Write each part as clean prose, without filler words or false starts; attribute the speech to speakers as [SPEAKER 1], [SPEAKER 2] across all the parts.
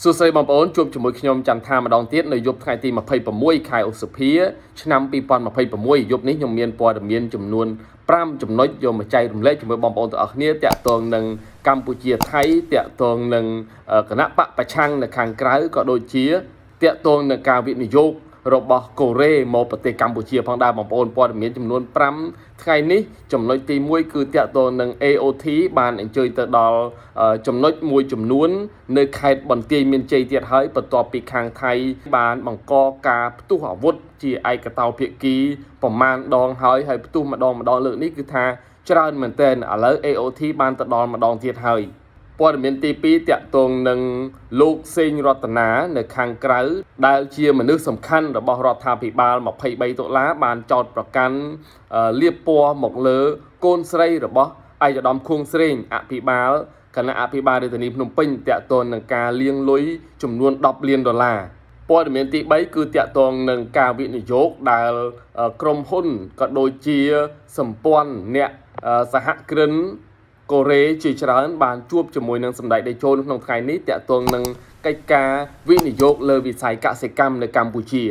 [SPEAKER 1] សួស្តីបងប្អូនជួបជាមួយខ្ញុំចន្ទថាម្ដងទៀតនៅយប់ថ្ងៃទី26ខែឧសភាឆ្នាំ2026យប់នេះខ្ញុំមានព័ត៌មានចំនួន5ចំណុចយកមកចែករំលែកជាមួយបងប្អូនទាំងអស់គ្នាតាក់ទងនឹងកម្ពុជាថៃតាក់ទងនឹងគណៈបកប្រឆាំងនៅខាងក្រៅក៏ដូចជាតាក់ទងនឹងការវិនិយោគរបស់កូរ៉េមកប្រទេសកម្ពុជាផងដែរបងប្អូនព័ត៌មានចំនួន5ថ្ងៃនេះចំណុចទី1គឺតាក់ទងនឹង AOT បានអញ្ជើញទៅដល់ចំណុចមួយចំនួននៅខេត្តបន្ទាយមានជ័យទៀតហើយបន្ទាប់ពីខាងថៃបានបង្កការផ្ទុះអាវុធជាឯកតោភាគីប្រមាណដងហើយហើយផ្ទុះម្ដងម្ដងលើកនេះគឺថាច្រើនមែនទែនឥឡូវ AOT បានទៅដល់ម្ដងទៀតហើយ ព័ត៌មានទី2តាក់ទងនឹងលោកសេងរតនានៅខាងក្រៅដែលជាមនុស្សសំខាន់របស់រដ្ឋាភិបាល23តុលាបានចោទប្រកាន់លាបពណ៌មកលើកូនស្រីរបស់ឯកឧត្តមខួងស្រេងអភិបាលគណៈអភិបាលរាជធានីភ្នំពេញតាក់ទងនឹងការលាងលុយចំនួន10លានដុល្លារព័ត៌មានទី3គឺតាក់ទងនឹងការវិនិយោគដែលក្រុមហ៊ុនក៏ដូចជាសម្ព័ន្ធអ្នកសហគ្រិនកូរ៉េជាច្រើនបានជួបជាមួយនឹងសម្ដេចតេជោក្នុងថ្ងៃនេះតាក់ទងនឹងកិច្ចការវិនិយោគលើវិស័យកសិកម្មនៅកម្ពុជា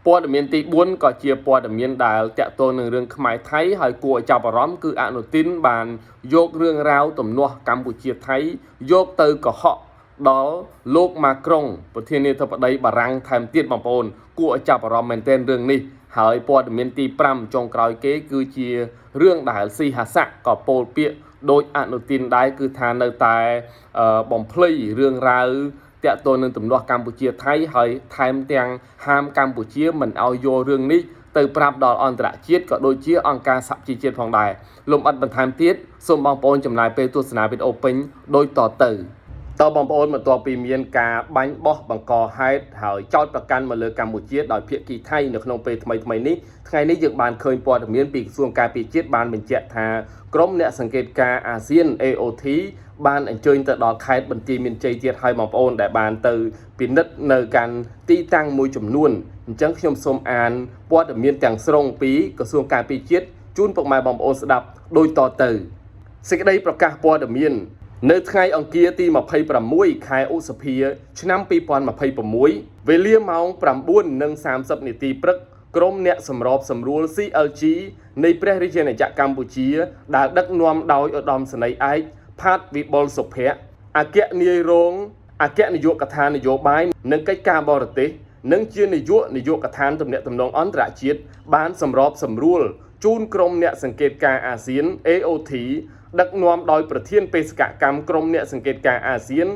[SPEAKER 1] ព័ត៌មានទី4ក៏ជាព័ត៌មានដែលតាក់ទងនឹងរឿងខ្មែរថៃហើយគួរឲ្យចាប់អារម្មណ៍គឺអនុទិនបានយករឿងរ៉ាវទំនាស់កម្ពុជាថៃយកទៅកុហកដល់លោកម៉ាក្រុងប្រធានាធិបតីបារាំងថែមទៀតបងប្អូនគួរឲ្យចាប់អារម្មណ៍មែនទែនរឿងនេះហើយព័ត៌មានទី5ចុងក្រោយគេគឺជារឿងដែលស៊ីហាសាក់ក៏ពោលពាក្យដោយអនុទិនដែរគឺថានៅតែបំភ្លៃរឿងរ៉ាវតាក់ទងនឹងទំនាស់កម្ពុជាថៃហើយថែមទាំងហាមកម្ពុជាមិនឲ្យយករឿងនេះទៅប្រាប់ដល់អន្តរជាតិក៏ដូចជាអង្គការសហប្រជាជាតិផងដែរលំអិតបន្ថែមទៀតសូមបងប្អូនចំណាយពេលទស្សនាវីដេអូពេញដូចតទៅតើបងប្អូនបន្ទាប់ពីមានការបាញ់បោះបង្កហេតុហើយចោទប្រកាន់មកលើកម្ពុជាដោយភាគីថៃនៅក្នុងពេលថ្មីៗនេះថ្ងៃនេះយើងបានឃើញព័ត៌មានពីក្រសួងការពារជាតិបានបញ្ជាក់ថាក្រុមអ្នកសង្កេតការអាស៊ាន AOT បានអញ្ជើញទៅដល់ខេត្តបន្ទាយមានជ័យទៀតហើយបងប្អូនដែលបានទៅពិនិត្យនៅកាន់ទីតាំងមួយចំនួនអញ្ចឹងខ្ញុំសូមអានព័ត៌មានទាំងស្រុងពីក្រសួងការពារជាតិជូនពុកម៉ែបងប្អូនស្ដាប់ដូចតទៅសេចក្តីប្រកាសព័ត៌មាននៅថ្ងៃអង្គារទី26ខែឧសភាឆ្នាំ2026វេលាម៉ោង9:30នាទីព្រឹកក្រុមអ្នកសម្របសម្រួល CLG នៃព្រះរាជាណាចក្រកម្ពុជា ដែលដឹកនាំដោយឧត្តមសេនីយ៍ឯកផាតវិបុលសុភ័ក្រអគ្គនាយរងអគ្គនាយកដ្ឋាននយោបាយនិងកិច្ចការបរទេសនិងជានាយកនាយកដ្ឋានទំនាក់ទំនងអន្តរជាតិបានសម្របសម្រួលជូនក្រុមអ្នកសង្កេតការអាស៊ាន AOT ដឹកនាំដោយប្រធានបេសកកម្មក្រុមអ្នកសង្កេតការអាស៊ាន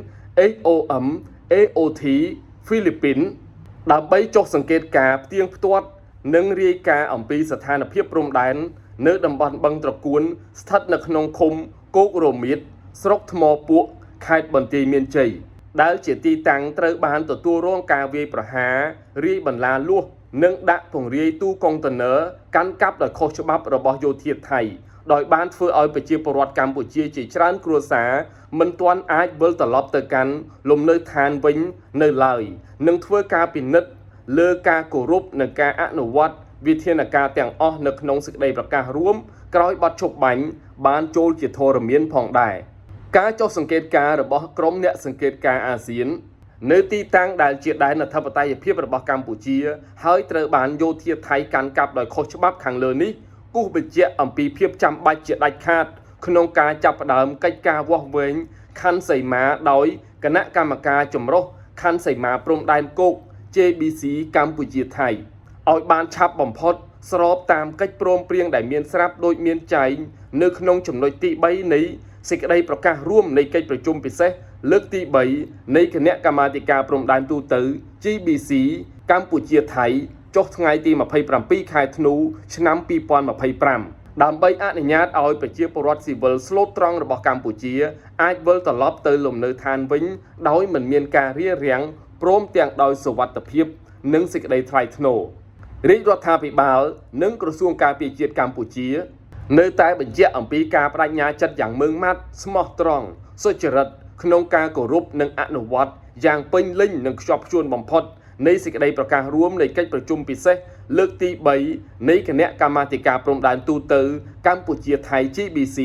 [SPEAKER 1] HOM AOT ហ្វីលីពីនដើម្បីចុះសង្កេតការផ្ទៀងផ្ទាត់និងរាយការណ៍អំពីស្ថានភាពព្រំដែននៅតំបន់បឹងត្រកួនស្ថិតនៅក្នុងឃុំគោករមៀតស្រុកថ្មពួកខេត្តបន្ទាយមានជ័យដែលជាទីតាំងត្រូវបានទទួលរងការវាយប្រហាររាយបន្លាលួសនិងដាក់ពង្រាយទូកុងតឺន័រកាន់កាប់ដោយខុសច្បាប់របស់យោធាថៃដោយបានធ្វើឲ្យប្រជាពលរដ្ឋកម្ពុជាជាច្រើនគ្រួសារមិនទាន់អាចវិលត្រឡប់ទៅកាន់លំនៅឋានវិញនៅឡើយនិងធ្វើការពិនិត្យលើការគោរពនិងការអនុវត្តវិធានការទាំងអស់នៅក្នុងសេចក្តីប្រកាសរួមក្រោយបទឈប់បាញ់បានចូលជាធរមានផងដែរការចុះសង្កេតការណ៍របស់ក្រុមអ្នកសង្កេតការណ៍អាស៊ាននៅទីតាំងដែលជាដែនអធិបតេយ្យភាពរបស់កម្ពុជាហើយត្រូវបានយោធាថៃកាន់កាប់ដោយខុសច្បាប់ខាងលើនេះគូសបញ្ជាក់អំពីភាពចាំបាច់ជាដាច់ខាតក្នុងការចាប់ផ្ដើមកិច្ចការវាស់វែងខណ្ឌសីមាដោយគណៈកម្មការចម្រុះខណ្ឌសីមាព្រំដែនគោក JBC កម្ពុជាថៃឲ្យបានឆាប់បំផុតស្របតាមកិច្ចព្រមព្រៀងដែលមានស្រាប់ដូចមានចែងនៅក្នុងចំណុចទី3នៃសេចក្តីប្រកាសរួមនៃកិច្ចប្រជុំពិសេសលើកទី3នៃគណៈកម្មាធិការព្រំដែនទូទៅ GBC កម្ពុជាថៃចុះថ្ងៃទី27ខែធ្នូឆ្នាំ2025ដើម្បីអនុញ្ញាតឲ្យប្រជាពលរដ្ឋស៊ីវិលស្លូតត្រង់របស់កម្ពុជាអាចវិលត្រឡប់ទៅលំនៅឋានវិញដោយមិនមានការរារាំងព្រមទាំងដោយសុវត្ថិភាពនិងសេចក្តីថ្លៃថ្នូររាជរដ្ឋាភិបាលនិងក្រសួងការពារជាតិកម្ពុជា នៅតែបញ្ជាក់អំពីការបដិញ្ញាចិត្តយ៉ាងម៉ឺងម៉ាត់ស្មោះត្រង់សុចរិតក្នុងការគោរពនិងអនុវត្តយ៉ាងពេញលេញនិងខ្ជាប់ខ្ជួនបំផុតនៃសេចក្តីប្រកាសរួមនៃកិច្ចប្រជុំពិសេសលើកទី3នៃគណៈកម្មាធិការព្រំដែនទូទៅកម្ពុជាថៃ GBC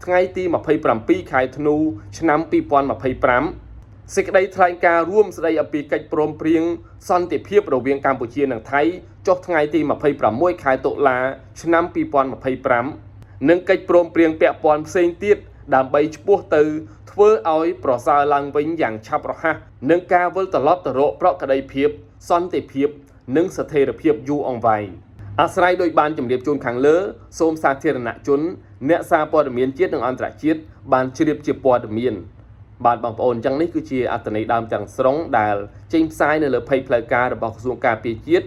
[SPEAKER 1] ថ្ងៃទី27ខែធ្នូឆ្នាំ2025 សេចក្តីថ្លែងការណ៍រួមស្តីអំពីកិច្ចព្រមព្រៀងសន្តិភាពរវាងកម្ពុជានិងថៃចុះថ្ងៃទី26ខែតុលាឆ្នាំ2025និងកិច្ចព្រមព្រៀងពាក់ព័ន្ធផ្សេងទៀតដើម្បីឆ្ពោះទៅធ្វើឲ្យប្រសើរឡើងវិញយ៉ាងឆាប់រហ័សនិងការវិលត្រឡប់ទៅរកប្រក្រតីភាពសន្តិភាពនិងស្ថិរភាពយូរអង្វែងអាស្រ័យដោយបានជម្រាបជូនខាងលើសូមសាធារណជនអ្នកសារព័ត៌មានជាតិនិងអន្តរជាតិបានជ្រាបជាព័ត៌មាន បាទបងប្អូនអញ្ចឹងនេះគឺជាអត្ថន័យដើមទាំងស្រុងដែលចេញផ្សាយនៅលើ page ផ្លូវការរបស់ក្រសួងការពារជាតិ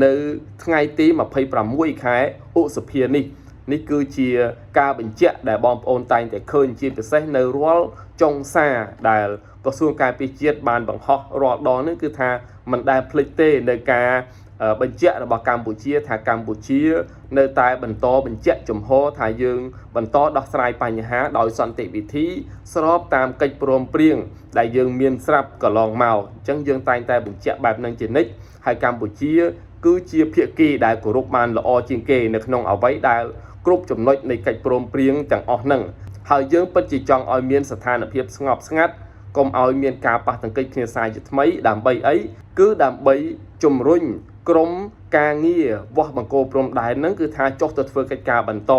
[SPEAKER 1] នៅថ្ងៃទី26ខែឧសភានេះនេះគឺជាការបញ្ជាក់ដែលបងប្អូនតែងតែឃើញជាពិសេសនៅរាល់ចុងសារដែលក្រសួងការពារជាតិបានបង្ហោះរាល់ដងនេះគឺថាមិនដែលភ្លេចទេនៅការបញ្ជាក់របស់កម្ពុជាថាកម្ពុជានៅតែបន្តបញ្ជាក់ជំហរថាយើងបន្តដោះស្រាយបញ្ហាដោយសន្តិវិធីស្របតាមកិច្ចព្រមព្រៀងដែលយើងមានស្រាប់កន្លងមកអញ្ចឹងយើងតែងតែបញ្ជាក់បែបហ្នឹងជានិច្ចហើយកម្ពុជាគឺជាភាគីដែលគោរពបានល្អជាងគេនៅក្នុងអ្វីដែលគ្រប់ចំណុចនៃកិច្ចព្រមព្រៀងទាំងអស់ហ្នឹងហើយយើងពិតជាចង់ឲ្យមានស្ថានភាពស្ងប់ស្ងាត់កុំឲ្យមានការប៉ះទង្គិចគ្នាសាជាថ្មីដើម្បីអីគឺដើម្បីជំរុញក្រុមការងារវាស់បង្គោលព្រំដែនហ្នឹងគឺថាចុះទៅធ្វើកិច្ចការបន្ត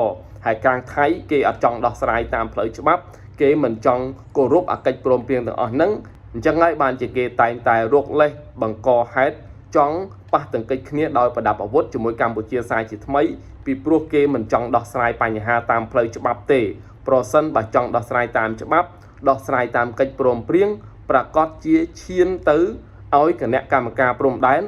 [SPEAKER 1] ហើយខាងថៃគេអត់ចង់ដោះស្រាយតាមផ្លូវច្បាប់គេមិនចង់គោរពអាកិច្ចព្រមព្រៀងទាំងអស់ហ្នឹងអញ្ចឹងហើយបានជាគេតែងតែរកលេសបង្កហេតុចង់ប៉ះទង្គិចគ្នាដោយប្រដាប់អាវុធជាមួយកម្ពុជាសាជាថ្មីពីព្រោះគេមិនចង់ដោះស្រាយបញ្ហាតាមផ្លូវច្បាប់ទេប្រសិនបើចង់ដោះស្រាយតាមច្បាប់ដោះស្រាយតាមកិច្ចព្រមព្រៀងប្រកាសជាឈានទៅឲ្យគណៈកម្មការព្រំដែន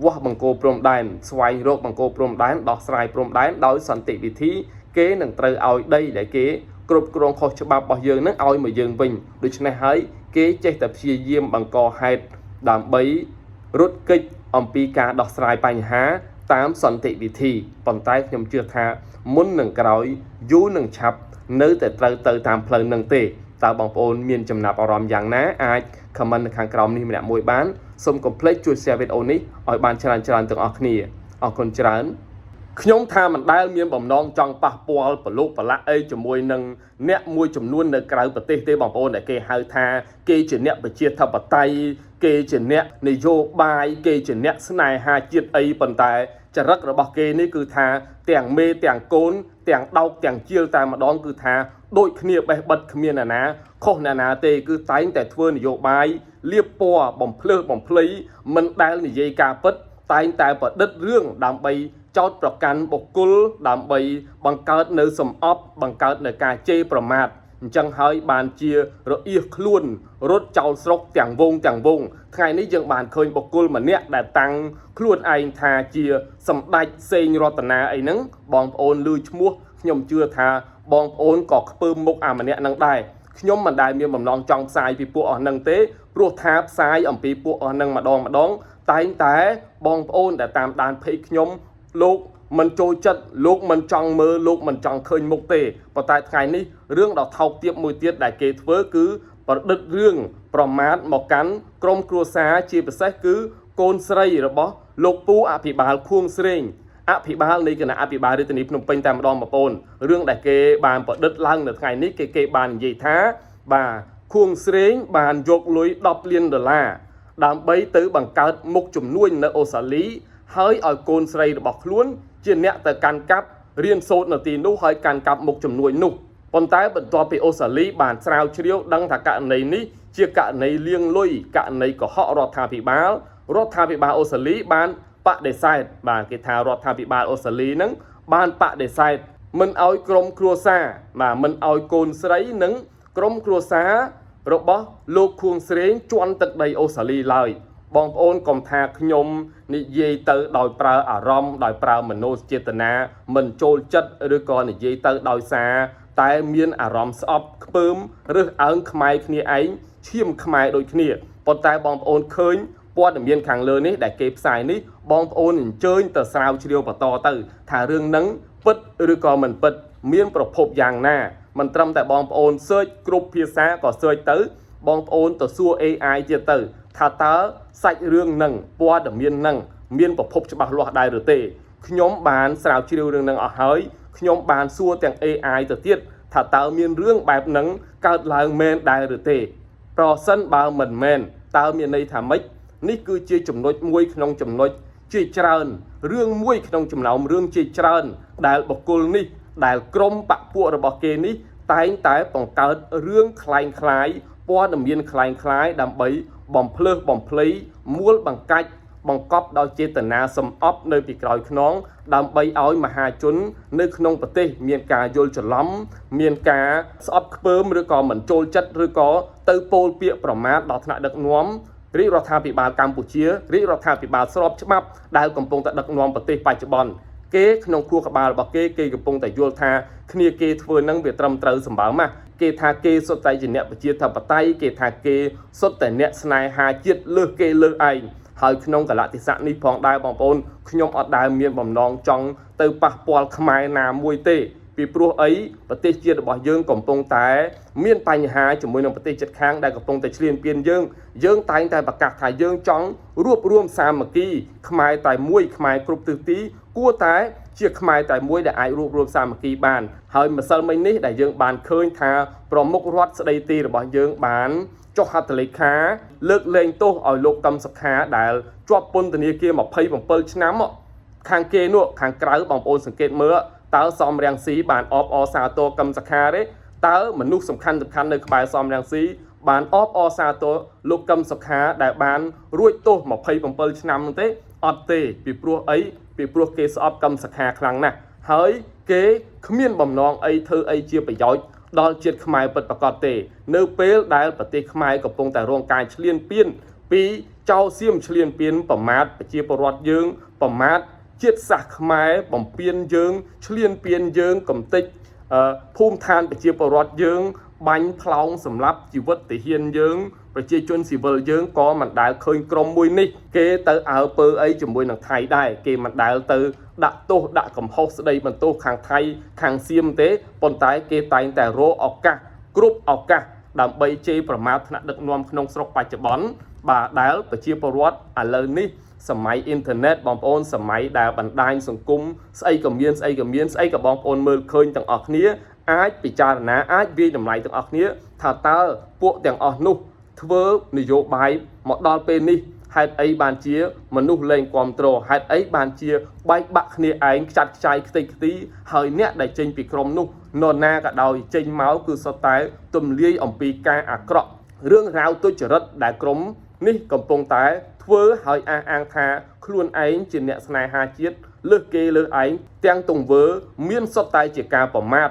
[SPEAKER 1] វាស់បង្គោលព្រំដែនស្វែងរកបង្គោលព្រំដែនដោះស្រាយព្រំដែនដោយសន្តិវិធីគេនឹងត្រូវឲ្យដីដែលគេគ្រប់គ្រងខុសច្បាប់របស់យើងនឹងឲ្យមកយើងវិញដូច្នេះហើយគេចេះតែព្យាយាមបង្កហេតុដើម្បីរត់គេចអំពីការដោះស្រាយបញ្ហាតាមសន្តិវិធីប៉ុន្តែខ្ញុំជឿថាមុននឹងក្រោយយូរនឹងឆាប់នៅតែត្រូវទៅតាមផ្លូវនឹងទេតើបងប្អូនមានចំណាប់អារម្មណ៍យ៉ាងណាអាច comment នៅខាងក្រោមនេះម្នាក់មួយបានសូមកុំភ្លេចជួយ share វីដេអូនេះឲ្យបានច្រើនៗទាំងអស់គ្នាអរគុណច្រើនខ្ញុំថាមិនដែលមានបំណងចង់ប៉ះពាល់ប្រឡូកប្រឡាក់អីជាមួយនឹងអ្នកមួយចំនួននៅក្រៅប្រទេសទេបងប្អូនដែលគេហៅថាគេជាអ្នកប្រជាធិបតេយ្យគេជាអ្នកនយោបាយគេជាអ្នកស្នេហាជាតិអីប៉ុន្តែចរិតរបស់គេនេះគឺថាទាំងមេទាំងកូនទាំងដោកទាំងជាលតែម្ដងគឺថាដូចគ្នាបេះបិទគ្មានអ្នកណាខុសអ្នកណាទេគឺតែងតែធ្វើនយោបាយលៀបពណ៌បំភ្លើសបំភ្លៃមិនដែលនិយាយការពិតតែងតែប្រឌិតរឿងដើម្បីចោតប្រកាន់បុគ្គលដើម្បីបង្កើតនៅសំអប់បង្កើតនៅការជេរប្រមាថអញ្ចឹងហើយបានជារអៀសខ្លួនរត់ចោលស្រុកទាំងវងទាំងវងថ្ងៃនេះយើងបានឃើញបុគ្គលម្នាក់ដែលតាំងខ្លួនឯងថាជាសម្ដេចសេងរតនាអីហ្នឹងបងប្អូនឮឈ្មោះខ្ញុំជឿថាបងប្អូនក៏ខ្ពើមមុខអាម្នាក់ហ្នឹងដែរខ្ញុំមិនដែលមានបំណងចង់ផ្សាយពីពួកអស់ហ្នឹងទេព្រោះថាផ្សាយអំពីពួកអស់ហ្នឹងម្ដងម្ដងតែងតែបងប្អូនដែលតាមដាន page ខ្ញុំលោកមិនចូលចិត្តលោកមិនចង់មើលលោកមិនចង់ឃើញមុខទេប៉ុន្តែថ្ងៃនេះរឿងដ៏ថោកទាបមួយទៀតដែលគេធ្វើគឺប្រឌិតរឿងប្រមាថមកកាន់ក្រុមគ្រួសារជាពិសេសគឺកូនស្រីរបស់លោកពូអភិបាលខួងស្រេងអភិបាលនៃគណៈអភិបាលរាជធានីភ្នំពេញតែម្ដងបងប្អូនរឿងដែលគេបានប្រឌិតឡើងនៅថ្ងៃនេះគេគេបាននិយាយថាបាទខួងស្រេងបានយកលុយ10លានដុល្លារដើម្បីទៅបង្កើតមុខជំនួញនៅអូស្ត្រាលីហើយឲ្យកូនស្រីរបស់ខ្លួនជាអ្នកទៅកាន់កាប់រៀនសូត្រនៅទីនោះហើយកាន់កាប់មុខជំនួញនោះប៉ុន្តែបន្ទាប់ពីអូស្ត្រាលីបានស្រាវជ្រាវដឹងថាករណីនេះជាករណីលាងលុយករណីកុហករដ្ឋាភិបាលរដ្ឋាភិបាលអូស្ត្រាលីបានបដិសេធបាទគេថារដ្ឋាភិបាលអូស្ត្រាលីហ្នឹងបានបដិសេធមិនឲ្យក្រុមគ្រួសារបាទមិនឲ្យកូនស្រីនិងក្រុមគ្រួសាររបស់លោកខួងស្រេងជន់ទឹកដីអូស្ត្រាលីឡើយបងប្អូនកុំថាខ្ញុំនិយាយទៅដោយប្រើអារម្មណ៍ដោយប្រើមនោចេតនាមិនចូលចិត្តឬក៏និយាយទៅដោយសារតែមានអារម្មណ៍ស្អប់ខ្ពើមរើសអើងខ្មែរគ្នាឯងឈាមខ្មែរដូចគ្នាប៉ុន្តែបងប្អូនឃើញព័ត៌មានខាងលើនេះដែលគេផ្សាយនេះបងប្អូនអញ្ជើញទៅស្រាវជ្រាវបន្តទៅថារឿងហ្នឹងពិតឬក៏មិនពិតមានប្រភពយ៉ាងណាមិនត្រឹមតែបងប្អូន search គ្រប់ភាសាក៏ search ទៅបងប្អូនទៅសួរ AI ទៀតទៅថាតើសាច់រឿងហ្នឹងព័ត៌មានហ្នឹងមានប្រភពច្បាស់លាស់ដែរឬទេខ្ញុំបានស្រាវជ្រាវរឿងហ្នឹងអស់ហើយខ្ញុំបានសួរទាំង AI ទៅទៀតថាតើមានរឿងបែបហ្នឹងកើតឡើងមែនដែរឬទេ ប្រសិនបើមិនមែនតើមានន័យថាម៉េចនេះគឺជាចំណុចមួយក្នុងចំណុចជាច្រើនរឿងមួយក្នុងចំណោមរឿងជាច្រើនដែលបុគ្គលនេះដែលក្រុមបពពួករបស់គេនេះតែងតែបង្កើតរឿងคล้ายคล้ายព័ត៌មានคล้ายคล้ายដើម្បីបំភ្លើសបំភ្លៃមួលបង្កាច់បង្កប់ដោយចេតនាសំអប់នៅពីក្រោយខ្នងដើម្បីឲ្យមហាជននៅក្នុងប្រទេសមានការយល់ច្រឡំមានការស្អប់ខ្ពើមឬក៏មិនចូលចិត្តឬក៏ទៅពោលពាក្យប្រមាថដល់ថ្នាក់ដឹកនាំរាជរដ្ឋាភិបាលកម្ពុជារាជរដ្ឋាភិបាលស្របច្បាប់ដែលកំពុងតែដឹកនាំប្រទេសបច្ចុប្បន្នគេក្នុងខួរក្បាលរបស់គេគេកំពុងតែយល់ថាគ្នាគេធ្វើនឹងវាត្រឹមត្រូវសម្បើមណាស់គេថាគេសុទ្ធតែជាអ្នកប្រជាធិបតេយ្យគេថាគេសុទ្ធតែអ្នកស្នេហាជាតិលើសគេលើសឯងហើយក្នុងកលៈទេសៈនេះផងដែរបងប្អូនខ្ញុំអត់ដែលមានបំណងចង់ទៅប៉ះពាល់ខ្មែរណាមួយទេពីព្រោះអីប្រទេសជាតិរបស់យើងកំពុងតែមានបញ្ហាជាមួយនឹងប្រទេសជិតខាងដែលកំពុងតែឈ្លានពានយើងយើងតែងតែប្រកាសថាយើងចង់រួបរួមសាមគ្គីខ្មែរតែមួយខ្មែរគ្រប់ទិសទីគួរតែជាខ្មែរតែមួយដែលអាចរួបរួមសាមគ្គីបានហើយម្សិលមិញនេះដែលយើងបានឃើញថាប្រមុខរដ្ឋស្ដីទីរបស់យើងបានចុះហត្ថលេខាលើកលែងទោសឲ្យលោកកឹមសុខាដែលជាប់ពន្ធនាគារ27ឆ្នាំខាងគេនោះខាងក្រៅបងប្អូនសង្កេតមើលតើសំរាំងស៊ីបានអបអរសាទរកឹមសុខាទេតើមនុស្សសំខាន់សំខាន់នៅក្បែរសំរាំងស៊ីបានអបអរសាទរលោកកឹមសុខាដែលបានរួចទោស27ឆ្នាំនោះទេអត់ទេពីព្រោះអីពីព្រោះគេស្អប់កឹមសុខាខ្លាំងណាស់ហើយគេគ្មានបំណងអីធ្វើអីជាប្រយោជន៍ដល់ជាតិខ្មែរពិតប្រាកដទេនៅពេលដែលប្រទេសខ្មែរកំពុងតែរងការឈ្លានពានពីចៅសៀមឈ្លានពានប្រមាថប្រជាពលរដ្ឋយើងប្រមាថជាតិសាសន៍ខ្មែរបំពេញយើងឈ្លានពានយើងកំតិចភូមិឋានប្រជាពលរដ្ឋយើងបាញ់ផ្លោងសម្រាប់ជីវិតទាហានយើងប្រជាជនស៊ីវិលយើងក៏មិនដែលឃើញក្រុមមួយនេះគេទៅអើពើអីជាមួយនឹងថៃដែរគេមិនដែលទៅដាក់ទោសដាក់កំហុសស្ដីបន្ទោសខាងថៃខាងសៀមទេប៉ុន្តែគេតែងតែរកឱកាសគ្រប់ឱកាសដើម្បីជេរប្រមាថថ្នាក់ដឹកនាំក្នុងស្រុកបច្ចុប្បន្នបាទដែលប្រជាពលរដ្ឋឥឡូវនេះសម័យអ៊ីនធឺណិតបងប្អូនសម័យដែលបណ្ដាញសង្គមស្អីក៏មានស្អីក៏មានស្អីក៏បងប្អូនមើលឃើញទាំងអស់គ្នាអាចពិចារណាអាចវាយតម្លៃទាំងអស់គ្នាថាតើពួកទាំងអស់នោះធ្វើនយោបាយមកដល់ពេលនេះហេតុអីបានជាមនុស្សលែងគ្រប់គ្រងហេតុអីបានជាបែកបាក់គ្នាឯងខ្ចាត់ខ្ចាយខ្ទេចខ្ទីហើយអ្នកដែលចេញពីក្រុមនោះនរណាក៏ដោយចេញមកគឺសុទ្ធតែទំលាយអំពីការអាក្រក់រឿងរ៉ាវទុច្ចរិតដែលក្រុមនេះកំពុងតែធ្វើឲ្យអះអាងថាខ្លួនឯងជាអ្នកស្នេហាជាតិលើសគេលើសឯងទាំងទង្វើមានសុទ្ធតែជាការប្រមាថ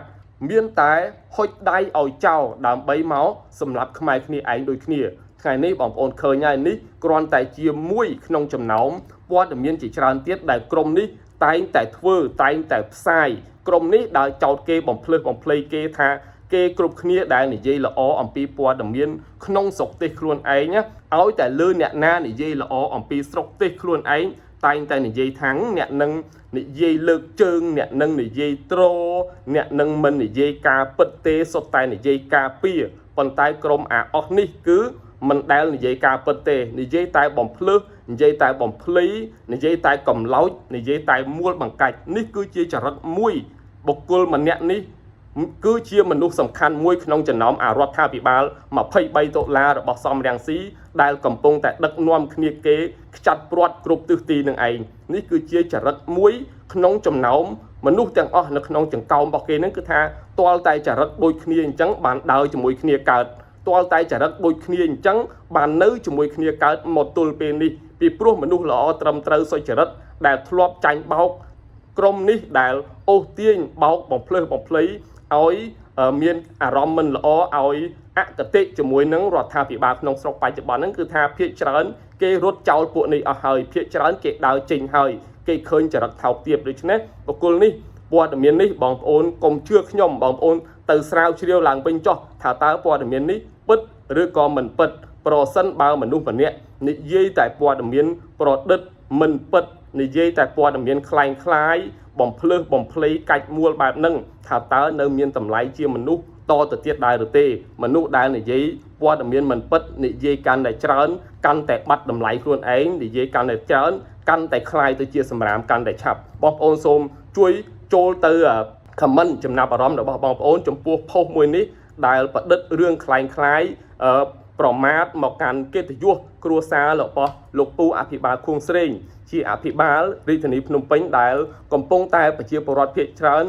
[SPEAKER 1] មានតែហុចដៃឲ្យចោលដើម្បីមកសម្រាប់ខ្មែរគ្នាឯងដូចគ្នាថ្ងៃនេះបងប្អូនឃើញហើយនេះគ្រាន់តែជាមួយក្នុងចំណោមព័ត៌មានជាច្រើនទៀតដែលក្រុមនេះតែងតែធ្វើតែងតែផ្សាយក្រុមនេះដើរចោតគេបំភ្លើសបំភ្លៃគេថាគេគ្រប់គ្នាដែលនិយាយល្អអំពីព័ត៌មានក្នុងស្រុកទេសខ្លួនឯងណាឲ្យតែលើអ្នកណានិយាយល្អអំពីស្រុកទេសខ្លួនឯងតែងតែនិយាយថាងអ្នកនឹងនិយាយលើកជើងអ្នកនឹងនិយាយត្រអ្នកនឹងមិននិយាយការពិតទេសុទ្ធតែនិយាយការពារប៉ុន្តែក្រុមអាអស់នេះគឺមិនដែលនិយាយការពិតទេនិយាយតែបំភ្លឺនិយាយតែបំភ្លៃនិយាយតែកំឡោចនិយាយតែមួលបង្កាច់នេះគឺជាចរិតមួយបុគ្គលម្នាក់នេះគឺជាមនុស្សសំខាន់មួយក្នុងចំណោមអារដ្ឋាភិបាល23ដុល្លាររបស់សំរាំងស៊ីដែលកំពុងតែដឹកនាំគ្នាគេខ្ចាត់ព្រាត់គ្រប់ទិសទីនឹងឯងនេះគឺជាចរិតមួយក្នុងចំណោមមនុស្សទាំងអស់នៅក្នុងចង្កោមរបស់គេហ្នឹងគឺថាទាល់តែចរិតដូចគ្នាអញ្ចឹងបានដើរជាមួយគ្នាកើតទាល់តែចរិតដូចគ្នាអញ្ចឹងបាននៅជាមួយគ្នាកើតមកទល់ពេលនេះពីព្រោះមនុស្សល្អត្រឹមត្រូវសុចរិតដែលធ្លាប់ចាញ់បោកក្រុមនេះដែលអូសទាញបោកបំភ្លើសបំភ្លៃឲ្យមានអារម្មណ៍មិនល្អឲ្យអគតិជាមួយនឹងរដ្ឋាភិបាលក្នុងស្រុកបច្ចុប្បន្នហ្នឹងគឺថាភាកច្រើនគេរត់ចោលពួកនេះអស់ហើយភាកច្រើនគេដើរចេញហើយគេឃើញចរិតថោកទាបដូច្នេះបុគ្គលនេះព័ត៌មាននេះបងប្អូនកុំជឿខ្ញុំបងប្អូនទៅស្រាវជ្រាវឡើងវិញចុះថាតើព័ត៌មាននេះពិតឬក៏មិនពិតប្រសិនបើមនុស្សម្នាក់និយាយតែព័ត៌មានប្រឌិតមិនពិតនិយាយតែព័ត៌មានคล้ายคล้ายបំភ្លើសបំភ្លៃកាច់មួលបែបហ្នឹងថាតើនៅមានតម្លៃជាមនុស្សតទៅទៀតដែរឬទេមនុស្សដែលនិយាយព័ត៌មានមិនពិតនិយាយកាន់តែច្រើនកាន់តែបាត់តម្លៃខ្លួនឯងនិយាយកាន់តែច្រើនកាន់តែคล้ายទៅជាសម្រាមកាន់តែឆាប់បងប្អូនសូមជួយចូលទៅ comment ចំណាប់អារម្មណ៍របស់បងប្អូនចំពោះផុសមួយនេះដែលប្រឌិតរឿងคล้ายคล้าย ប្រមាថមកកាន់កិត្តិយសគ្រួសាររបស់លោកពូអភិបាលខួងស្រេងជាអភិបាលរាជធានីភ្នំពេញដែលកំពុងតែប្រជាពលរដ្ឋភាគច្រើន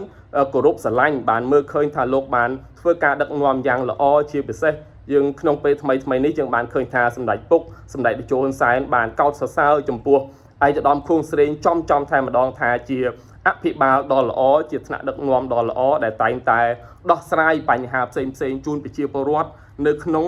[SPEAKER 1] គោរពស្រឡាញ់បានមើលឃើញថាលោកបានធ្វើការដឹកនាំយ៉ាងល្អជាពិសេសយើងក្នុងពេលថ្មីថ្មីនេះយើងបានឃើញថាសម្ដេចពុកសម្ដេចតេជោហ៊ុនសែនបានកោតសរសើរចំពោះឯកឧត្តមខួងស្រេងចំចំតែម្ដងថាជាអភិបាលដ៏ល្អជាថ្នាក់ដឹកនាំដ៏ល្អដែលតែងតែដោះស្រាយបញ្ហាផ្សេងផ្សេងជូនប្រជាពលរដ្ឋនៅក្នុង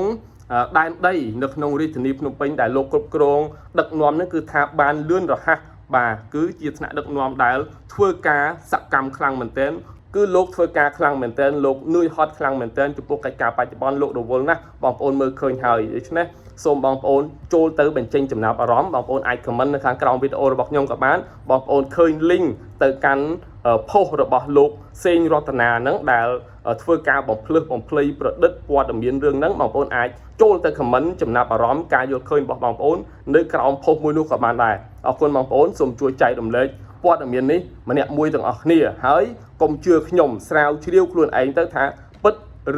[SPEAKER 1] ដែនដីនៅក្នុងរាជធានីភ្នំពេញដែលលោកគ្រប់គ្រងដឹកនាំនឹងគឺថាបានលឿនរហ័សបាទគឺជាថ្នាក់ដឹកនាំដែលធ្វើការសកម្មខ្លាំងមែនទែនគឺលោកធ្វើការខ្លាំងមែនទែនលោកនឿយហត់ខ្លាំងមែនទែនចំពោះកិច្ចការបច្ចុប្បន្នលោករវល់ណាស់បងប្អូនមើលឃើញហើយដូច្នេះសូមបងប្អូនចូលទៅបញ្ចេញចំណាប់អារម្មណ៍បងប្អូនអាច comment នៅខាងក្រោមវីដេអូរបស់ខ្ញុំក៏បានបងប្អូនឃើញ link ទៅកាន់ post របស់លោកសេងរតនាហ្នឹងដែលធ្វើការបំភ្លឺបំភ្លៃប្រឌិតព័ត៌មានរឿងហ្នឹងបងប្អូនអាចចូលទៅ comment ចំណាប់អារម្មណ៍ការយល់ឃើញរបស់បងប្អូននៅក្រោម post មួយនោះក៏បានដែរអរគុណបងប្អូនសូមជួយចែករំលែកព័ត៌មាននេះម្នាក់មួយទាំងអស់គ្នាហើយកុំជឿខ្ញុំស្រាវជ្រាវខ្លួនឯងទៅថាពិត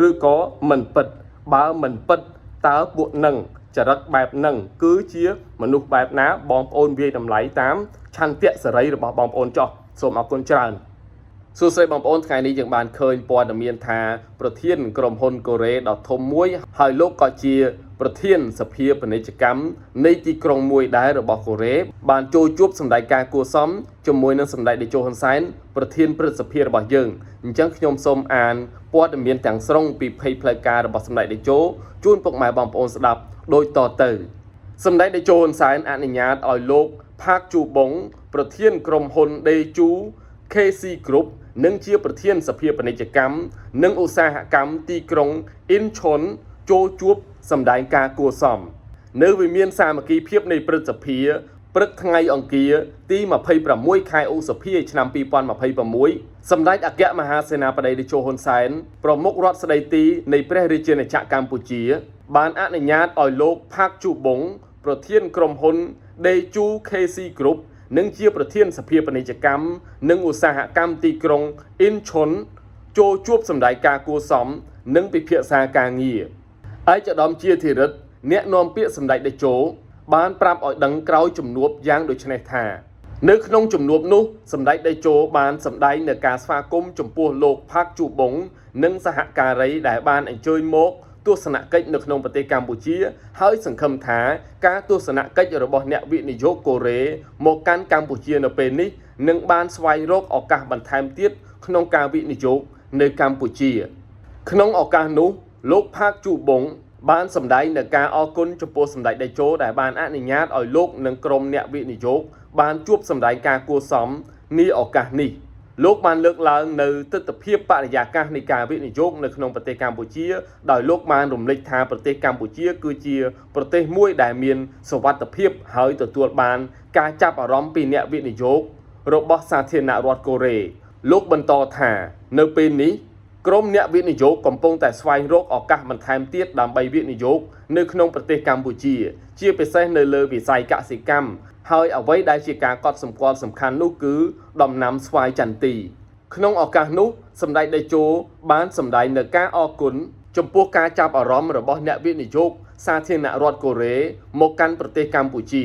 [SPEAKER 1] ឬក៏មិនពិតបើមិនពិតតើពួកនឹងចរិតបែបហ្នឹងគឺជាមនុស្សបែបណាបងប្អូនវាយតម្លៃតាមឆន្ទៈសេរីរបស់បងប្អូនចោះសូមអរគុណច្រើន សួស្តីបងប្អូនថ្ងៃនេះយើងបានឃើញព័ត៌មានថាប្រធានក្រុមហ៊ុនកូរ៉េដ៏ធំមួយហើយលោកក៏ជាប្រធានសភាពាណិជ្ជកម្មនៃទីក្រុងមួយដែររបស់កូរ៉េបានចូលជួបសម្ដែងការគួរសមជាមួយនឹងសម្ដេចតេជោហ៊ុនសែនប្រធានព្រឹទ្ធសភារបស់យើងអញ្ចឹងខ្ញុំសូមអានព័ត៌មានទាំងស្រុងពី page ផ្លូវការរបស់សម្ដេចតេជោជូនពុកម៉ែបងប្អូនស្ដាប់ដូចតទៅ សម្ដេចតេជោហ៊ុនសែនអនុញ្ញាតឲ្យលោកផាកជូបុងប្រធានក្រុមហ៊ុនដេជូ KC Group និងជាប្រធានសភាពាណិជ្ជកម្មនិងឧស្សាហកម្មទីក្រុងអ៊ីនឈុនចូលជួបសម្ដែងការគួរសមនៅវិមានសាមគ្គីភាពនៃព្រឹទ្ធសភាព្រឹកថ្ងៃអង្គារទី26ខែឧសភាឆ្នាំ2026សម្ដេចអគ្គមហាសេនាបតីតេជោហ៊ុនសែនប្រមុខរដ្ឋស្ដីទីនៃព្រះរាជាណាចក្រកម្ពុជា បានអនុញ្ញាតឲ្យលោកផាកជូបុងប្រធានក្រុមហ៊ុនដេជូ KC Group និងជាប្រធានសភាពាណិជ្ជកម្មនិងឧស្សាហកម្មទីក្រុងអ៊ីនឈុនចូលជួបសម្ដែងការគួរសមនិងពិភាក្សាការងារឯកឧត្តមជាធិរិទ្ធអ្នកនាំពាក្យសម្ដេចតេជោបានប្រាប់ឲ្យដឹងក្រោយជំនួបយ៉ាងដូចនេះថា នៅក្នុងជំនួបនោះសម្ដេចតេជោបានសម្ដែងនៅការស្វាគមន៍ចំពោះលោកផាកជូបុងនិងសហការីដែលបានអញ្ជើញមកទស្សនកិច្ចនៅក្នុងប្រទេសកម្ពុជាហើយសង្ឃឹមថាការទស្សនកិច្ចរបស់អ្នកវិនិយោគកូរ៉េមកកាន់កម្ពុជានៅពេលនេះនឹងបានស្វែងរកឱកាសបន្ថែមទៀតក្នុងការវិនិយោគនៅកម្ពុជា ក្នុងឱកាសនោះលោកផាកជូបុងបានសម្ដែងនៅការអរគុណចំពោះសម្ដេចតេជោដែលបានអនុញ្ញាតឲ្យលោកនិងក្រុមអ្នកវិនិយោគបានជួបសម្ដែងការគួរសមនាឱកាសនេះលោកបានលើកឡើងនៅទិដ្ឋភាពបរិយាកាសនៃការវិនិយោគនៅក្នុងប្រទេសកម្ពុជាដោយលោកបានរំលេចថាប្រទេសកម្ពុជាគឺជាប្រទេសមួយដែលមានសុវត្ថិភាពហើយទទួលបានការចាប់អារម្មណ៍ពីអ្នកវិនិយោគរបស់សាធារណរដ្ឋកូរ៉េលោកបន្តថានៅពេលនេះ ក្រុមអ្នកវិនិយោគកំពុងតែស្វែងរកឱកាសបន្ថែមទៀតដើម្បីវិនិយោគនៅក្នុងប្រទេសកម្ពុជា ជាពិសេសនៅលើវិស័យកសិកម្មហើយអ្វីដែលជាការកត់សម្គាល់សំខាន់នោះគឺដំណាំស្វាយចន្ទី ក្នុងឱកាសនោះសម្ដេចតេជោបានសម្ដែងនៅការអរគុណចំពោះការចាប់អារម្មណ៍របស់អ្នកវិនិយោគសាធារណរដ្ឋកូរ៉េមកកាន់ប្រទេសកម្ពុជា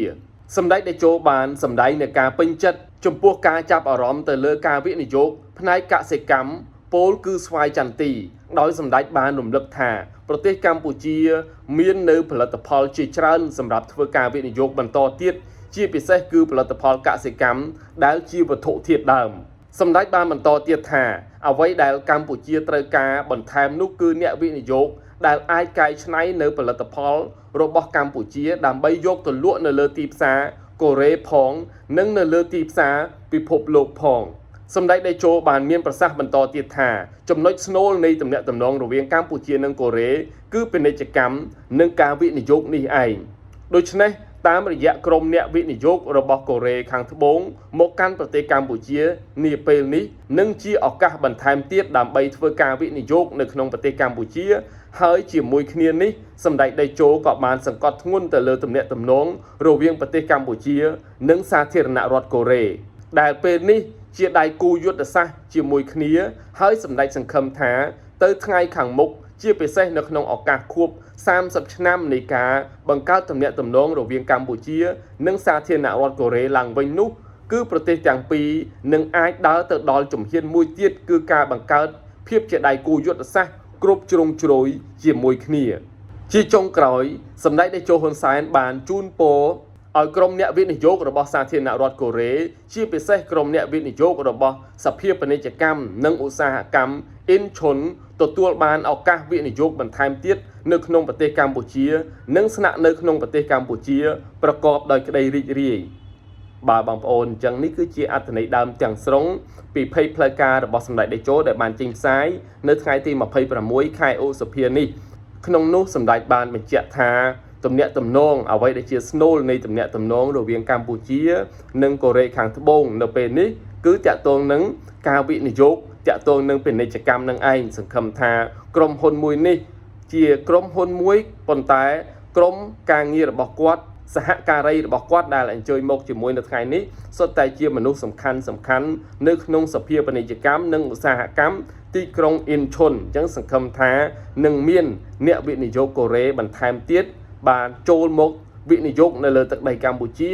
[SPEAKER 1] សម្ដេចតេជោបានសម្ដែងនៅការពេញចិត្តចំពោះការចាប់អារម្មណ៍ទៅលើការវិនិយោគផ្នែកកសិកម្មពោលគឺស្វាយចន្ទីដោយសម្ដេចបានរំលឹកថាប្រទេសកម្ពុជាមាននៅផលិតផលជាច្រើនសម្រាប់ធ្វើការវិនិយោគបន្តទៀតជាពិសេសគឺផលិតផលកសិកម្មដែលជាវត្ថុធាតុដើមសម្ដេចបានបន្តទៀតថាអ្វីដែលកម្ពុជាត្រូវការបន្ថែមនោះគឺអ្នកវិនិយោគដែលអាចកែច្នៃនៅផលិតផលរបស់កម្ពុជាដើម្បីយកទៅលក់នៅលើទីផ្សារកូរ៉េផង និងនៅលើទីផ្សារពិភពលោកផងសម្ដេចតេជោបានមានប្រសាសន៍បន្តទៀតថាចំណុចស្នូលនៃទំនាក់ទំនងរវាងកម្ពុជានិងកូរ៉េគឺពាណិជ្ជកម្មនិងការវិនិយោគនេះឯងដូច្នេះតាមរយៈក្រុមអ្នកវិនិយោគរបស់កូរ៉េខាងត្បូងមកកាន់ប្រទេសកម្ពុជានាពេលនេះនឹងជាឱកាសបន្ថែមទៀតដើម្បីធ្វើការវិនិយោគនៅក្នុងប្រទេសកម្ពុជាហើយជាមួយគ្នានេះសម្ដេចតេជោក៏បានសង្កត់ធ្ងន់ទៅលើទំនាក់ទំនងរវាងប្រទេសកម្ពុជា និងសាធារណរដ្ឋកូរ៉េដែលពេលនេះជាដៃគូយុទ្ធសាស្ត្រជាមួយគ្នាហើយសម្ដេចសង្ឃឹមថាទៅថ្ងៃខាងមុខ ជាពិសេសនៅក្នុងឱកាសខួប30ឆ្នាំនៃការបង្កើតទំនាក់ទំនងរវាងកម្ពុជា និងសាធារណរដ្ឋកូរ៉េឡើងវិញនោះគឺប្រទេសទាំងពីរនឹងអាចដើរទៅដល់ជំហានមួយទៀតគឺការបង្កើតភាពជាដៃគូយុទ្ធសាស្ត្រគ្រប់ជ្រុងជ្រោយជាមួយគ្នា ជាចុងក្រោយសម្ដេចតេជោហ៊ុនសែនបានជូនពរឲ្យក្រុមអ្នកវិនិយោគរបស់សាធារណរដ្ឋកូរ៉េជាពិសេសក្រុមអ្នកវិនិយោគរបស់សភាពាណិជ្ជកម្មនិងឧស្សាហកម្មអ៊ិនឈុនទទួលបានឱកាសវិនិយោគបន្ថែមទៀតនៅក្នុងប្រទេសកម្ពុជា និងស្នាក់នៅក្នុងប្រទេសកម្ពុជាប្រកបដោយក្តីរីករាយបាទបងប្អូនអញ្ចឹងនេះគឺជាអត្ថន័យដើមទាំងស្រុងពីភ័យផ្លូវការរបស់សម្ដេចតេជោដែលបានចេញផ្សាយនៅថ្ងៃទី26ខែឧសភានេះក្នុងនោះសម្ដេចបានបញ្ជាក់ថាទំនាក់ទំនងអ្វីដែលជាស្នូលនៃទំនាក់ទំនងរវាងកម្ពុជា និងកូរ៉េខាងត្បូងនៅពេលនេះគឺតាក់ទងនឹងការវិនិយោគតាក់ទងនឹងពាណិជ្ជកម្មនឹងឯងសង្ឃឹមថាក្រុមហ៊ុនមួយនេះជាក្រុមហ៊ុនមួយប៉ុន្តែក្រុមការងាររបស់គាត់សហការីរបស់គាត់ដែលអញ្ជើញមកជាមួយនៅថ្ងៃនេះសុទ្ធតែជាមនុស្សសំខាន់សំខាន់នៅក្នុងសភាពាណិជ្ជកម្មនិងឧស្សាហកម្មទីក្រុងអ៊ិនឈុនអញ្ចឹងសង្ឃឹមថានឹងមានអ្នកវិនិយោគកូរ៉េបន្ថែមទៀតបានចូលមកវិនិយោគនៅលើទឹកដីកម្ពុជា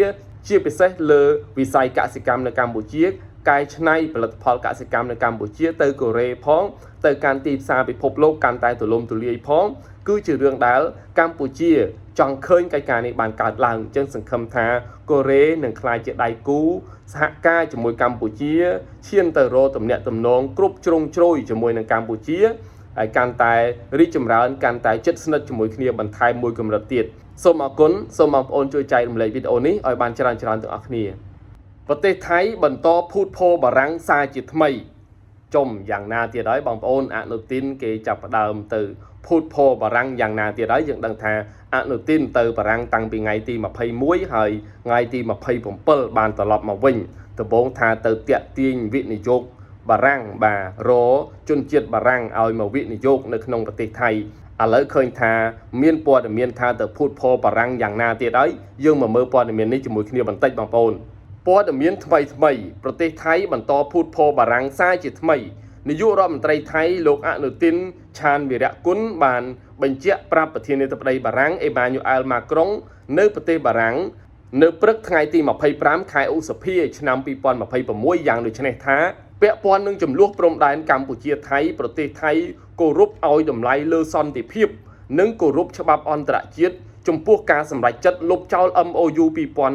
[SPEAKER 1] ជាពិសេសលើវិស័យកសិកម្មនៅកម្ពុជាកែច្នៃផលិតផលកសិកម្មនៅកម្ពុជាទៅកូរ៉េផងទៅកាន់ទីផ្សារពិភពលោកកាន់តែទូលំទូលាយផងគឺជារឿងដែលកម្ពុជាចង់ឃើញកិច្ចការនេះបានកើតឡើងអញ្ចឹងសង្ឃឹមថាកូរ៉េនឹងក្លាយជាដៃគូសហការជាមួយកម្ពុជាឈានទៅរកទំនាក់ទំនងគ្រប់ជ្រុងជ្រោយជាមួយនឹងកម្ពុជាហើយកាន់តែរីកចម្រើនកាន់តែជិតស្និទ្ធជាមួយគ្នាបន្ថែមមួយកម្រិតទៀតសូមអរគុណសូមបងប្អូនជួយចែករំលែកវីដេអូនេះឲ្យបានច្រើនៗទាំងអស់គ្នាប្រទេសថៃបន្តភូតភរបារាំងសារជាថ្មីចំយ៉ាងណាទៀតហើយបងប្អូនអនុទិនគេចាប់ផ្ដើមទៅភូតភរបារាំងយ៉ាងណាទៀតហើយយើងដឹងថាអនុទិនទៅបារាំងតាំងពីថ្ងៃទី21ហើយថ្ងៃទី27បានត្រឡប់មកវិញដំបូងថាទៅតាក់ទាញវិនិយោគបារាំងបាទរជនជាតិបារាំងឲ្យមកវិនិយោគនៅក្នុងប្រទេសថៃឥឡូវឃើញថាមានព័ត៌មានថាទៅភូតភរបារាំងយ៉ាងណាទៀតហើយយើងមកមើលព័ត៌មាននេះជាមួយគ្នាបន្តិចបងប្អូនព័ត៌មានថ្មីថ្មីប្រទេសថៃបន្តភូតភរបារាំងសារជាថ្មីនាយករដ្ឋមន្ត្រីថៃលោកអនុទិនឆានវិរៈគុណបានបញ្ជាក់ប្រាប់ប្រធានាធិបតីបារាំងអេម៉ាញូអែលម៉ាក្រុងនៅប្រទេសបារាំងនៅព្រឹកថ្ងៃទី25ខែឧសភាឆ្នាំ2026យ៉ាងដូចនេះថាពាក់ព័ន្ធនឹងចំនួនព្រំដែនកម្ពុជាថៃប្រទេសថៃគោរពឲ្យតម្លៃលើសន្តិភាពនិងគោរពច្បាប់អន្តរជាតិចំពោះការសម្រេចចិត្តលុបចោល MOU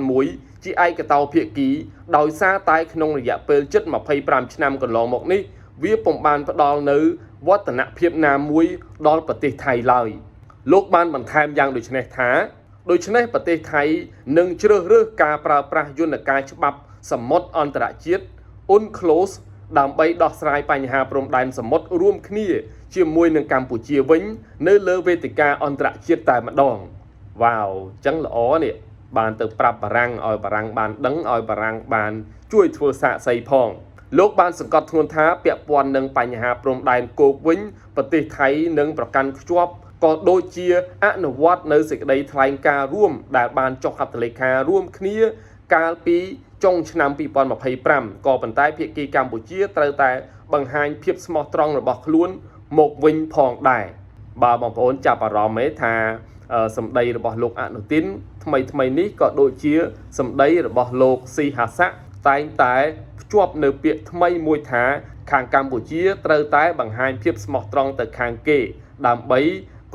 [SPEAKER 1] 2001ជាឯកតោភាគីដោយសារតែក្នុងរយៈពេលជិត25ឆ្នាំកន្លងមកនេះវាពុំបានផ្ដល់នៅវឌ្ឍនភាពណាមួយដល់ប្រទេសថៃឡើយលោកបានបន្ថែមយ៉ាងដូចនេះថាដូច្នេះប្រទេសថៃនឹងជ្រើសរើសការប្រើប្រាស់យន្តការច្បាប់សមុទ្រអន្តរជាតិ UNCLOS ដើម្បីដោះស្រាយបញ្ហាព្រំដែនសមុទ្ររួមគ្នាជាមួយនឹងកម្ពុជាវិញនៅលើវេទិកាអន្តរជាតិតែម្ដងវ៉ាវអញ្ចឹងល្អនេះបានទៅប្រាប់បារាំងឲ្យបារាំងបានដឹងឲ្យបារាំងបានជួយធ្វើសាកសីផងលោកបានសង្កត់ធ្ងន់ថាពាក់ព័ន្ធនឹងបញ្ហាព្រំដែនគោកវិញប្រទេសថៃនឹងប្រកាន់ខ្ជាប់ក៏ដូចជាអនុវត្តនៅសេចក្តីថ្លែងការណ៍រួមដែលបានចុះហត្ថលេខារួមគ្នាកាលពីចុងឆ្នាំ2025ក៏ប៉ុន្តែភាគីកម្ពុជាត្រូវតែបង្ហាញភាពស្មោះត្រង់របស់ខ្លួនមកវិញផងដែរបើបងប្អូនចាប់អារម្មណ៍ទេថាសម្ដីរបស់លោកអនុទិនថ្មីថ្មីនេះក៏ដូចជាសម្ដីរបស់លោកស៊ីហាសៈតែងតែភ្ជាប់នៅពាក្យថ្មីមួយថាខាងកម្ពុជាត្រូវតែបង្ហាញភាពស្មោះត្រង់ទៅខាងគេដើម្បី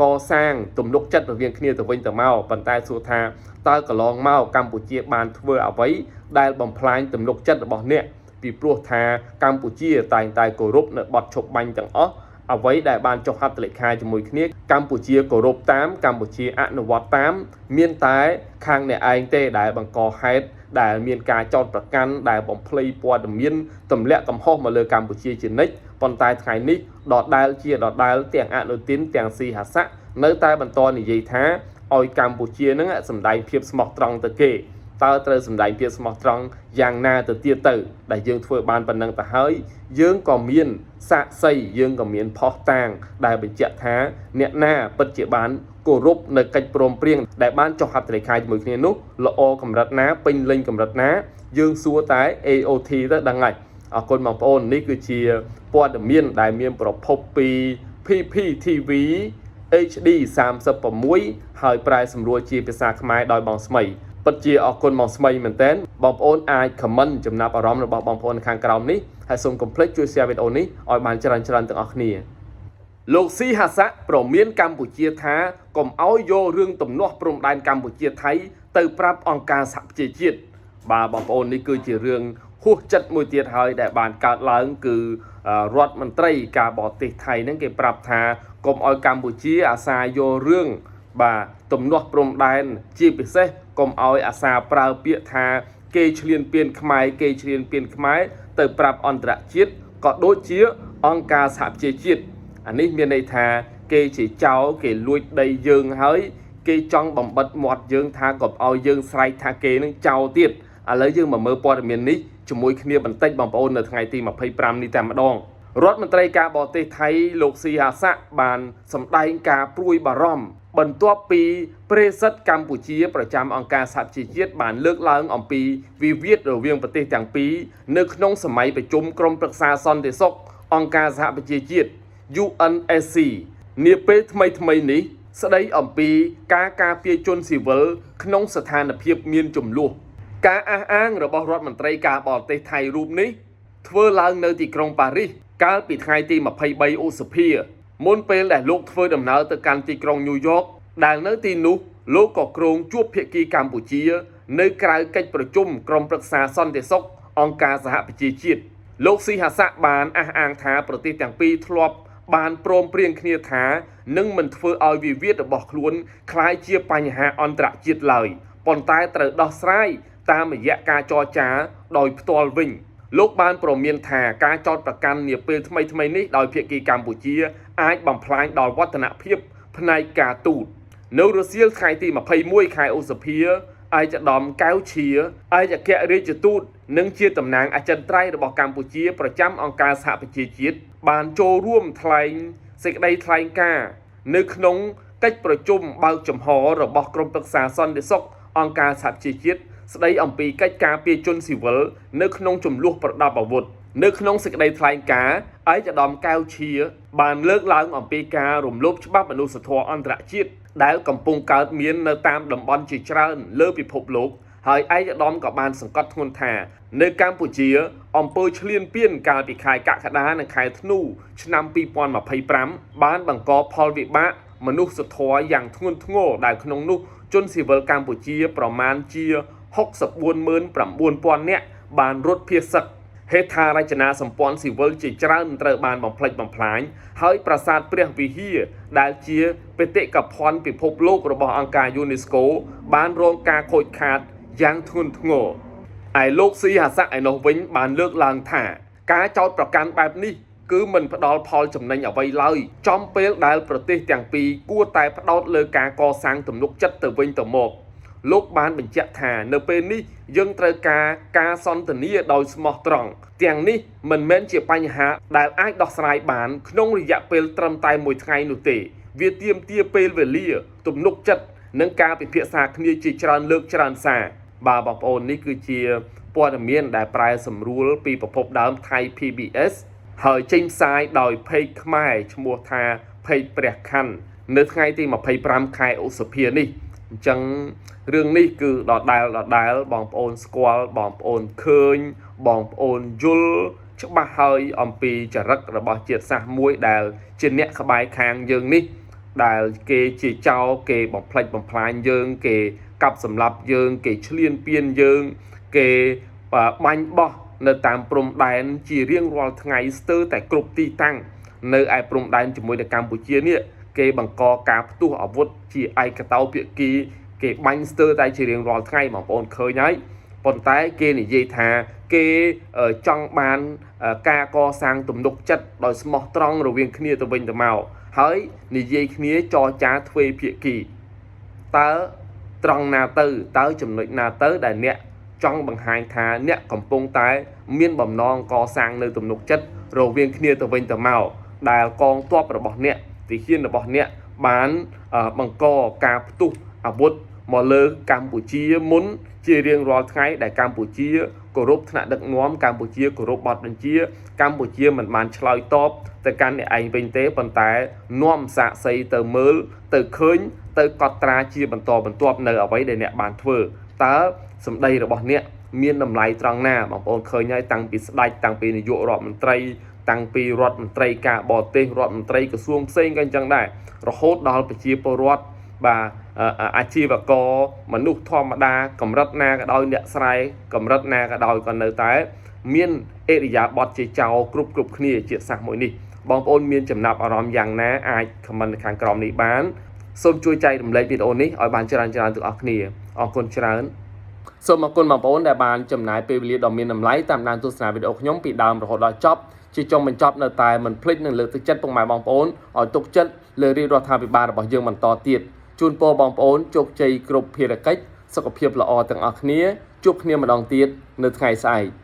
[SPEAKER 1] កសាងទំនុកចិត្តរវាងគ្នាទៅវិញទៅមកប៉ុន្តែសួរថាតើកន្លងមកកម្ពុជាបានធ្វើអ្វីដែលបំផ្លាញទំនុកចិត្តរបស់អ្នកពីព្រោះថាកម្ពុជាតែងតែគោរពនៅបទឈប់បាញ់ទាំងអស់អ្វីដែលបានចុះហត្ថលេខាជាមួយគ្នាកម្ពុជាគោរពតាមកម្ពុជាអនុវត្តតាមមានតែខាងអ្នកឯងទេដែលបង្កហេតុដែលមានការចោទប្រកាន់ដែលបំភ្លៃព័ត៌មានទម្លាក់កំហុសមកលើកម្ពុជាជានិច្ចប៉ុន្តែថ្ងៃនេះដដែលជាដដែលទាំងអនុទិនទាំងស៊ីហាសៈនៅតែបន្តនិយាយថាឲ្យកម្ពុជានឹងសម្ដែងភាពស្មោះត្រង់ទៅគេតើត្រូវសម្ដែងភាពស្មោះត្រង់យ៉ាងណាទៅទៀតទៅដែលយើងធ្វើបានប៉ុណ្ណឹងទៅហើយយើងក៏មានសាក្សីយើងក៏មានភស្តុតាងដែលបញ្ជាក់ថាអ្នកណាពិតជាបានគោរពនៅកិច្ចព្រមព្រៀងដែលបានចុះហត្ថលេខាជាមួយគ្នានោះល្អកម្រិតណាពេញលេញកម្រិតណាយើងសួរតែ AOT ទៅដឹងហើយអរគុណបងប្អូននេះគឺជាព័ត៌មានដែលមានប្រភពពី PPTV HD 36ហើយប្រែសម្រួលជាភាសាខ្មែរដោយបងស្មីពិតជាអរគុណបងស្មីមែនទែនបងប្អូនអាច comment ចំណាប់អារម្មណ៍របស់បងប្អូនខាងក្រោមនេះហើយសូមកុំភ្លេចជួយ share វីដេអូនេះឲ្យបានច្រើនៗទាំងអស់គ្នា លោកស៊ីហាសាក់ប្រមានកម្ពុជាថាកុំឲ្យយករឿងទំនាស់ព្រំដែនកម្ពុជាថៃទៅប្រាប់អង្គការសហប្រជាជាតិបាទបងប្អូននេះគឺជារឿងហួសចិត្តមួយទៀតហើយដែលបានកើតឡើងគឺរដ្ឋមន្ត្រីការបរទេសថៃហ្នឹងគេប្រាប់ថាកុំឲ្យកម្ពុជាអាសាយករឿងបាទទំនាស់ព្រំដែនជាពិសេសកុំឲ្យអាសាប្រើពាក្យថាគេឈ្លានពានខ្មែរគេឈ្លានពានខ្មែរទៅប្រាប់អន្តរជាតិក៏ដូចជាអង្គការសហប្រជាជាតិ អានេះមានន័យថាគេជាចោរគេលួចដីយើងហើយគេចង់បំបិតមាត់យើងថាកុំឲ្យយើងស្រែកថាគេនឹងចោរទៀតឥឡូវយើងមកមើលព័ត៌មាននេះជាមួយគ្នាបន្តិចបងប្អូននៅថ្ងៃទី25នេះតែម្ដងរដ្ឋមន្ត្រីការបរទេសថៃលោកស៊ីហាសាក់បានសម្ដែងការព្រួយបារម្ភបន្ទាប់ពីប្រេសិតកម្ពុជាប្រចាំអង្គការសហប្រជាជាតិបានលើកឡើងអំពីវិវាទរវាងប្រទេសទាំងពីរនៅក្នុងសម័យប្រជុំក្រុមប្រឹក្សាសន្តិសុខអង្គការសហប្រជាជាតិ UNSC នាពេលថ្មីថ្មីនេះស្ដីអំពីការការពារជនស៊ីវិលក្នុងស្ថានភាពមានចំនួនការអះអាងរបស់រដ្ឋមន្ត្រីការបរទេសថៃរូបនេះធ្វើឡើងនៅទីក្រុងប៉ារីសកាលពីថ្ងៃទី23ឧសភាមុនពេលដែលលោកធ្វើដំណើរទៅកាន់ទីក្រុងញូវយ៉កដែលនៅទីនោះលោកក៏គ្រោងជួបភាគីកម្ពុជា នៅក្រៅកិច្ចប្រជុំក្រុមប្រឹក្សាសន្តិសុខអង្គការសហប្រជាជាតិលោកស៊ីហាសាក់បានអះអាងថាប្រទេសទាំងពីរធ្លាប់បានព្រមព្រៀងគ្នាថានឹងមិនធ្វើឲ្យវិវាទរបស់ខ្លួនក្លាយជាបញ្ហាអន្តរជាតិឡើយប៉ុន្តែត្រូវដោះស្រាយតាមរយៈការចរចាដោយផ្ទាល់វិញលោកបានព្រមានថាការចោទប្រកាន់នាពេលថ្មីៗនេះដោយភាគីកម្ពុជាអាចបំផ្លាញដល់វឌ្ឍនភាពផ្នែកការទូតនៅរសៀលថ្ងៃទី21ខែឧសភាឯកឧត្តមកែវឈាឯកអគ្គរដ្ឋទូតនិងជាតំណាងអចិន្ត្រៃយ៍របស់កម្ពុជាប្រចាំអង្គការសហប្រជាជាតិបានចូលរួមថ្លែងសេចក្តីថ្លែងការណ៍នៅក្នុងកិច្ចប្រជុំបើកចំហរបស់ក្រុមប្រឹក្សាសន្តិសុខអង្គការសហប្រជាជាតិស្តីអំពីកិច្ចការពារជនស៊ីវិលនៅក្នុងចំនួនប្រដាប់អាវុធនៅក្នុងសេចក្តីថ្លែងការណ៍ឯកឧត្តមកែវឈាបានលើកឡើងអំពីការរំលោភច្បាប់មនុស្សធម៌អន្តរជាតិដែលកំពុងកើតមាននៅតាមតំបន់ជាច្រើនលើពិភពលោកហើយឯកឧត្តមក៏បានសង្កត់ធ្ងន់ថានៅកម្ពុជាអំពើឈ្លានពានកាលពីខែកក្កដានិងខែធ្នូឆ្នាំ2025បានបង្កផលវិបាកមនុស្សធម៌យ៉ាងធ្ងន់ធ្ងរដែលក្នុងនោះជនស៊ីវិលកម្ពុជាប្រមាណជា649,000នាក់បានរត់ភៀសសឹកហេដ្ឋារចនាសម្ព័ន្ធស៊ីវិលជាច្រើនត្រូវបានបំផ្លិចបំផ្លាញហើយប្រាសាទព្រះវិហារដែលជាបេតិកភណ្ឌពិភពលោករបស់អង្គការ UNESCO បានរងការខូចខាតយ៉ាងធ្ងន់ធ្ងរឯលោកស៊ីហាសាក់ឯនោះវិញបានលើកឡើងថាការចោទប្រកាន់បែបនេះគឺមិនផ្ដល់ផលចំណេញអ្វីឡើយចំពេលដែលប្រទេសទាំងពីរគួរតែផ្ដោតលើការកសាងទំនុកចិត្តទៅវិញទៅមកលោកបានបញ្ជាក់ថានៅពេលនេះយើងត្រូវការការសន្ទនាដោយស្មោះត្រង់ទាំងនេះមិនមែនជាបញ្ហាដែលអាចដោះស្រាយបានក្នុងរយៈពេលត្រឹមតែមួយថ្ងៃនោះទេវាទាមទារពេលវេលាទំនុកចិត្តនិងការពិភាក្សាគ្នាជាច្រើនលើកច្រើនសារបាទបងប្អូននេះគឺជាព័ត៌មានដែលប្រែសម្រួលពីប្រភពដើមថៃ PBS ហើយចេញផ្សាយដោយ page ខ្មែរឈ្មោះថា page ព្រះខ័ននៅថ្ងៃទី25ខែឧសភានេះអញ្ចឹងរឿងនេះគឺដដែលដដែលបងប្អូនស្គាល់បងប្អូនឃើញបងប្អូនយល់ច្បាស់ហើយអំពីចរិតរបស់ជាតិសាសន៍មួយដែលជាអ្នកក្បែរខាងយើងនេះដែលគេជាចោរគេបំផ្លិចបំផ្លាញយើងគេកាប់សម្លាប់យើងគេឈ្លានពានយើងគេបាញ់បោះនៅតាមព្រំដែនជារៀងរាល់ថ្ងៃស្ទើរតែគ្រប់ទីតាំងនៅឯព្រំដែនជាមួយនឹងកម្ពុជានេះគេបង្កការផ្ទុះអាវុធជាឯកតោភាគីគេបាញ់ស្ទើរតែជារៀងរាល់ថ្ងៃបងប្អូនឃើញហើយប៉ុន្តែគេនិយាយថាគេចង់បានការកសាងទំនុកចិត្តដោយស្មោះត្រង់រវាងគ្នាទៅវិញទៅមកហើយនិយាយគ្នាចរចាទ្វេភាគីតើត្រង់ណាទៅតើចំណុចណាទៅដែលអ្នកចង់បង្ហាញថាអ្នកកំពុងតែមានបំណងកសាងនៅទំនុកចិត្តរវាងគ្នាទៅវិញទៅមកដែលកងទ័ពរបស់អ្នកទាហានរបស់អ្នកបានបង្កការផ្ទុះអាវុធ មកលើកម្ពុជាមុនជារៀងរាល់ថ្ងៃដែលកម្ពុជាគោរពថ្នាក់ដឹកនាំកម្ពុជាគោរពបទបញ្ជាកម្ពុជាមិនបានឆ្លើយតបទៅកាន់អ្នកឯងវិញទេប៉ុន្តែនាំសាក្សីទៅមើលទៅឃើញទៅកត់ត្រាជាបន្តបន្ទាប់នៅអ្វីដែលអ្នកបានធ្វើតើសម្ដីរបស់អ្នកមានតម្លៃត្រង់ណាបងប្អូនឃើញហើយតាំងពីស្ដេចតាំងពីនាយករដ្ឋមន្ត្រីតាំងពីរដ្ឋមន្ត្រីការបរទេសរដ្ឋមន្ត្រីក្រសួងផ្សេងក៏អញ្ចឹងដែររហូតដល់ប្រជាពលរដ្ឋបាទអាជីវករមនុស្សធម្មតាកម្រិតណាក៏ដោយអ្នកស្រែកម្រិតណាក៏ដោយក៏នៅតែមានអេរិយាបថជាចោរគ្រប់គ្រប់គ្នាជាសាសមួយនេះបងប្អូនមានចំណាប់អារម្មណ៍យ៉ាងណាអាច comment នៅខាងក្រោមនេះបានសូមជួយចែករំលែកវីដេអូនេះឲ្យបានច្រើនៗទាំងអស់គ្នាអរគុណច្រើនសូមអរគុណបងប្អូនដែលបានចំណាយពេលវេលាដ៏មានតម្លៃតាមដានទស្សនាវីដេអូខ្ញុំពីដើមរហូតដល់ចប់ជាចុងបញ្ចប់នៅតែមិនភ្លេចនឹងលើកទឹកចិត្តពុកម៉ែបងប្អូនឲ្យទុកចិត្តលើរាជរដ្ឋាភិបាលរបស់យើងបន្តទៀតជូនពរបងប្អូនជោគជ័យគ្រប់ភារកិច្ចសុខភាពល្អទាំងអស់គ្នាជួបគ្នាម្ដងទៀតនៅថ្ងៃស្អែក។